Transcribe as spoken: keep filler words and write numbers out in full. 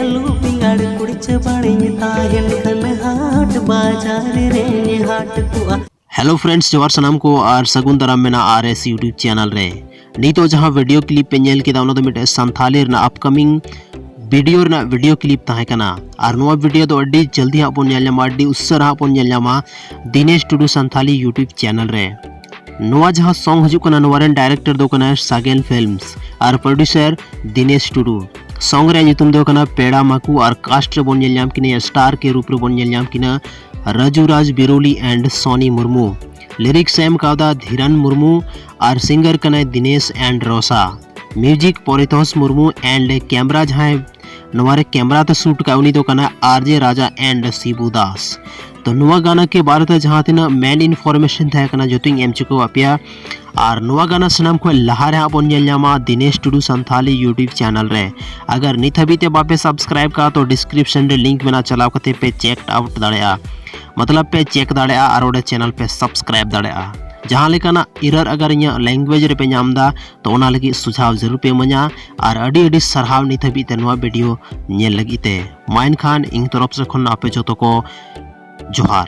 ᱟᱹᱞᱩ ᱵᱮᱸᱜᱟᱲ ᱠᱩᱲᱪᱟᱹ ᱵᱟᱹᱲᱤᱧ ᱛᱟᱦᱮᱱ ᱠᱷᱟᱱ ᱦᱟᱴ ᱵᱟᱡᱟᱨ ᱨᱮᱧ ᱦᱟᱴ ᱠᱚᱜᱼᱟ᱾ Hello friends, ᱡᱚᱦᱟᱨ ᱥᱟᱱᱟᱢ ᱠᱚ ᱟᱨ ᱥᱟᱹᱜᱩᱱ ᱫᱟᱨᱟᱢ ᱢᱮᱱᱟᱜᱼᱟ R S YouTube channel ᱨᱮ᱾ ᱱᱤᱛᱚᱜ ᱡᱟᱦᱟᱸ video clip ᱯᱮ ᱧᱮᱞ ᱠᱮᱫᱟ, ᱚᱱᱟ ᱫᱚ ᱢᱤᱫᱴᱮᱱ ᱥᱟᱱᱛᱷᱟᱞᱤ ᱨᱮᱱᱟᱜ upcoming video ᱨᱮᱱᱟᱜ video clip ᱛᱟᱦᱮᱸ ᱠᱟᱱᱟ᱾ ᱟᱨ ᱱᱚᱣᱟ video ᱫᱚ ᱟᱹᱰᱤ ᱡᱚᱞᱫᱤ ᱦᱟᱸᱜ ᱵᱚᱱ ᱧᱮᱞ ᱧᱟᱢᱟ, ᱟᱹᱰᱤ ᱩᱥᱟᱹᱨᱟ ᱦᱟᱸᱜ ᱵᱚᱱ ᱧᱮᱞ ᱧᱟᱢᱟ ᱫᱤᱱᱮᱥ ᱴᱩᱰᱩ ᱥᱟᱱᱛᱷᱟᱞᱤ YouTube channel ᱨᱮ᱾ ᱱᱚᱣᱟ ᱡᱟᱦᱟᱸ song ᱦᱤᱡᱩᱜ ᱠᱟᱱᱟ, ᱱᱚᱣᱟ ᱨᱮᱱ director ᱫᱚ ᱠᱟᱱᱟᱭ ᱥᱟᱜᱮᱱ Films ᱟᱨ producer ᱫᱤᱱᱮᱥ ᱴᱩᱰᱩ᱾ Song ᱨᱮᱭᱟᱜ ᱧᱩᱛᱩᱢ ᱫᱚ ᱠᱟᱱᱟ ᱯᱮᱲᱟ ᱢᱟᱠᱩ ᱟᱨ cast ᱨᱮᱵᱚᱱ ᱧᱮᱞ ᱧᱟᱢ ᱠᱤᱱᱟ, star ᱠᱮ ᱨᱩᱯ ᱨᱮᱵᱚᱱ ᱧᱮᱞ ᱧᱟᱢ ᱠᱤᱱᱟ ᱨᱟᱡᱩ ᱨᱟᱡᱽ ᱵᱤᱨᱳᱞᱤ and ᱥᱚᱱᱤ ᱢᱩᱨᱢᱩ᱾ Lyrics ᱮ ᱮᱢ ᱠᱟᱣᱫᱟ ᱫᱷᱤᱨᱟᱱ ᱢᱩᱨᱢᱩ ᱟᱨ singer ᱠᱟᱱᱟᱭ Dinesh and ᱨᱚᱥᱟ᱾ Music ᱯᱚᱨᱤᱛᱳᱥ Murmu and camera ᱡᱟᱦᱟᱸᱭ ᱱᱚᱣᱟ ᱨᱮ camera ᱛᱮ shoot ᱠᱟᱜ, ᱩᱱᱤ ᱫᱚ ᱠᱟᱱᱟ R J ᱨᱟᱡᱟ and ᱥᱤᱵᱩ ᱫᱟᱥ᱾ ᱛᱚ ᱱᱚᱣᱟ ᱜᱟᱱᱟ ᱠᱮ ᱵᱟᱨᱮ ᱛᱮ ᱡᱟᱦᱟᱸ ᱛᱤᱱᱟᱹᱜ main information ᱛᱟᱦᱮᱸ ᱠᱟᱱᱟ, ᱡᱚᱛᱚᱧ ᱮᱢ ᱪᱩᱠᱟᱹᱣᱟᱫ ᱯᱮᱭᱟ᱾ ᱟᱨ ᱱᱚᱣᱟ ᱜᱟᱱᱟ ᱥᱟᱱᱟᱢ ᱠᱷᱚᱱ ᱞᱟᱦᱟ ᱨᱮ ᱦᱟᱸᱜ ᱵᱚᱱ ᱧᱮᱞ ᱧᱟᱢᱟ ᱫᱤᱱᱮᱥ ᱴᱩᱰᱩ ᱥᱟᱱᱛᱷᱟᱞᱤ YouTube channel ᱨᱮ᱾ ᱟᱜᱟᱨ ᱱᱤᱛ ᱦᱟᱹᱵᱤᱡ ᱛᱮ ᱵᱟᱯᱮ subscribe ᱠᱟᱜᱼᱟ, ᱛᱚ description ᱨᱮ link ᱢᱮᱱᱟᱜᱼᱟ, ᱪᱟᱞᱟᱣ ᱠᱟᱛᱮ ᱯᱮ check out ᱫᱟᱲᱮᱭᱟᱜᱼᱟ, ᱢᱚᱛᱞᱚᱵ ᱯᱮ check ᱫᱟᱲᱮᱭᱟᱜᱼᱟ ᱟᱨ ᱚᱸᱰᱮ channel ᱯᱮ subscribe ᱫᱟᱲᱮᱭᱟᱜᱼᱟ᱾ ᱡᱟᱦᱟᱸ ᱞᱮᱠᱟᱱᱟᱜ error ᱟᱜᱟᱨ ᱤᱧᱟᱹᱜ language ᱨᱮᱯᱮ ᱧᱟᱢ ᱮᱫᱟ, ᱛᱚ ᱚᱱᱟ ᱞᱟᱹᱜᱤᱫ ᱥᱩᱡᱷᱟᱣ ᱡᱟᱹᱨᱩᱲ ᱯᱮ ᱤᱢᱟᱹᱧᱟ᱾ ᱟᱨ ᱟᱹᱰᱤ ᱟᱹᱰᱤ ᱥᱟᱨᱦᱟᱣ ᱱᱤᱛ ᱦᱟᱹᱵᱤᱡ ᱛᱮ ᱱᱚᱣᱟ video ᱧᱮᱞ ᱞᱟᱹᱜᱤᱫ ᱛᱮ᱾ ᱢᱟ ᱮᱱᱠᱷᱟᱱ ᱤᱧ ᱛᱚᱨᱚᱯ ᱥᱮᱫ ᱠᱷᱚᱱ ᱟᱯᱮ ᱡᱚᱛᱚ ᱠᱚ ᱡᱚᱦᱟᱨ᱾